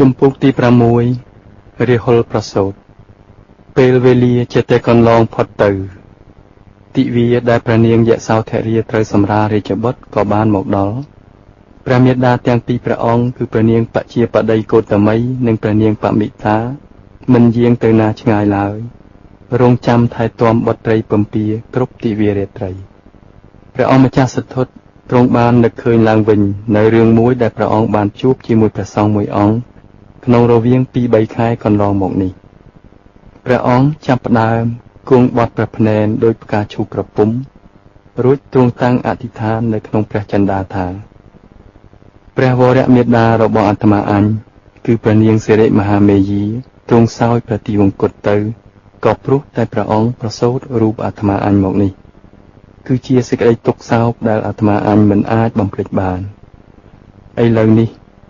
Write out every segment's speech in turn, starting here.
ជំពូកទី6រាហុលប្រសូតពេលវេលាចេះតែកន្លងផុតទៅទិវាដែលព្រះនាងយសោធរាត្រូវសម្រាលរាជបុត្រក៏បានមកដល់ព្រះមាតាទាំងពីរព្រះអង្គគឺព្រះនាងបជាបតីកោតមីនិងព្រះនាងបមិតាមិនយាងទៅណាឆ្ងាយឡើយរងចាំថែទាំបុត្រីពំពាគ្រប់ទិវារាត្រីព្រះអង្គម្ចាស់សទ្ធុទ្រង់បាននឹកឃើញឡើងវិញនៅរឿងមួយដែលព្រះអង្គបានជួបជាមួយព្រះសង្ឃមួយអង្គក្នុងរវាង 2-3 ខែកន្លងមកនេះព្រះអង្គចាប់ផ្ដើមគង់បត់ព្រះភ្នែនដោយផ្កាឈូកក្រពុំរួចទ្រង់តាំងអធិដ្ឋាននៅក្នុងព្រះចិន្តាថាព្រះវរមេដារបស់អាត្មាអញគឺព្រះនាងសិរិមហាមេយីទ្រង់សោយព្រះទីវង្គតទៅក៏ព្រោះតែព្រះអង្គប្រសូតរូបអាត្មាអញមកនេះគឺជាសេចក្តីទុក្ខសោកដែលអាត្មាអញមិនអាចបំភ្លេចបានឥឡូវនេះ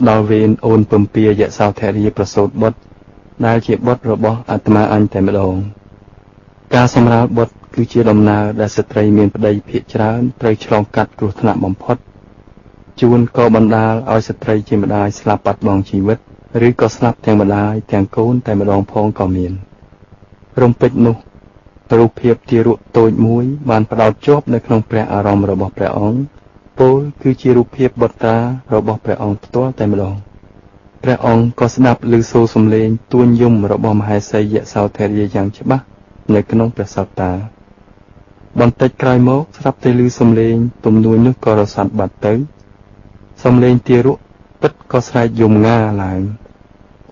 ដល់វេនអូនពំពាយសោធរាប្រសូតបុត្រដែលជាបុត្ររបស់អាត្មាអញតែម្ដងការសម្រាលបុត្រគឺជាដំណើរដែលស្ត្រីមានប្តីភាគច្រើនត្រូវឆ្លងកាត់គ្រោះថ្នាក់បំផុតជួនក៏បណ្ដាលឲ្យស្ត្រីជាម្ដាយស្លាប់បាត់បង់ជីវិតឬក៏ស្លាប់ទាំងម្ដាយទាំងកូនតែម្ដងផងក៏មានរំពេចនោះរូបភាពទារកតូចមួយបានផ្ដោតជាប់នៅក្នុងព្រះអារម្មណ៍របស់ព្រះអង្គពោលគឺជារូបភាពបុត្រារបស់ព្រះអង្គផ្ទាល់តែម្ដងព្រះអង្គក៏ស្ដាប់ឮសូរសំឡេងទួញយំរបស់មហេសីយសោធរាយ៉ាងច្បាស់នៅក្នុងព្រះសោតាបន្តិចក្រោយមកស្រាប់តែឮសំឡេងទំនួញនោះក៏រសាត់បាត់ទៅសំឡេងទារកពិតក៏ស្រែកយំងាឡើង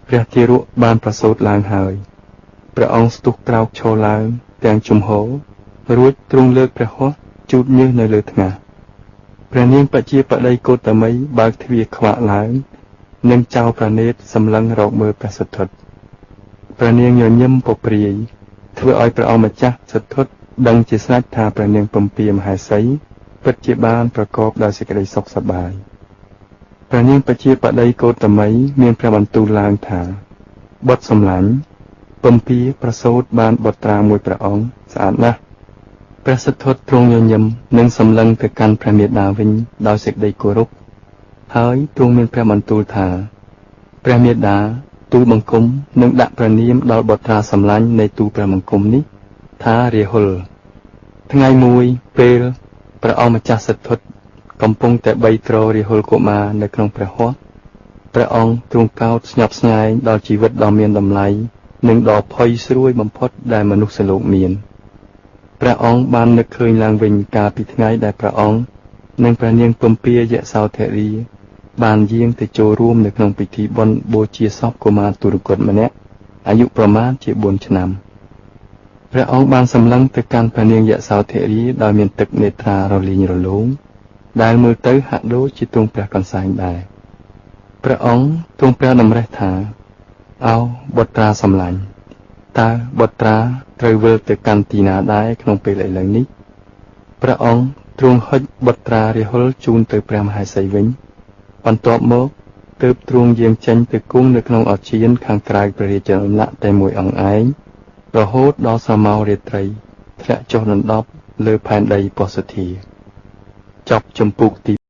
ព្រះទារកបានប្រសូតឡើងហើយព្រះអង្គស្ទុះក្រោកឈរឡើងទាំងជំហររួចទ្រង់លើកព្រះហស្ថជូតញើសនៅលើថ្ងាសព្រះនាងបជាបតីកោតមីបើកទ្វារខ្វាក់ឡើងនិងចោលប្រណិតសម្លឹងរកមើលព្រះសទ្ធុព្រះនាងញញឹមពព្រាយធ្វើឲ្យព្រះអង្គម្ចាស់សទ្ធុដឹងជាស្រេចថាព្រះនាងពំពាមហេសីពិតជាបានប្រកបដោយសេចក្តីសុខសប្បាយព្រះនាងបជាបតីកោតមីមានព្រះបន្ទូលឡើងថាបុត្រសម្លាញ់ពំពាប្រសូតបានបុត្រាមួយព្រះអង្គស្អាតណាស់ព្រះសទ្ធុទ្រង់ញញឹមនិងសម្លឹងទៅកាន់ព្រះមាតាវិញដោយសេចក្តីគោរពហើយទ្រង់មានព្រះបន្ទូលថាព្រះមាតាទូលបង្គំនឹងដាក់ព្រះនាមដល់បុត្រាសម្លាញ់នៃទូលព្រះបង្គំនេះថារាហុលថ្ងៃមួយពេលព្រះអង្គម្ចាស់សទ្ធុកំពុងតែបីទ្ររាហុលកុមារនៅក្នុងព្រះហស្ថព្រះអង្គទ្រង់កោតស្ញប់ស្ញែងដល់ជីវិតដ៏មានតម្លៃនិងដ៏ផុយស្រួយបំផុតដែលមនុស្សលោកមានព្រះអង្គបាននឹកឃើញឡើងវិញកាលពីថ្ងៃដែលព្រះអង្គនិងព្រះនាងពំពាយសោធរាបានយាងទៅចូលរួមនៅក្នុងពិធីបុណ្យបូជាសពកុមារទុរគតម្នាក់អាយុប្រមាណជា4ឆ្នាំព្រះអង្គបានសម្លឹងទៅកាន់ព្រះនាងយសោធរាដោយមានទឹកនេត្រារលាញរលោងដែលមើលទៅហាក់ដូចជាទ្រង់ព្រះកន្សែងដែរព្រះអង្គទ្រង់ព្រះតម្រិះថាអោបុត្រាសម្លាញ់តើបុត្រាត្រូវវិលទៅកាន់ទីណាដែរក្នុងពេលឥឡូវនេះព្រះអង្គទ្រង់ហុចបុត្រារាហុលជូនទៅព្រះមហេសីវិញបន្ទាប់មកទើបទ្រង់យាងចេញទៅគង់នៅក្នុងឱជានខាងក្រៅព្រះរាជដំណាក់តែមួយអង្គឯងរហូតដល់ស្រមោលរាត្រីធ្លាក់ចុះដណ្ដប់លើផែនដីពោសធាចប់ជំពូកទី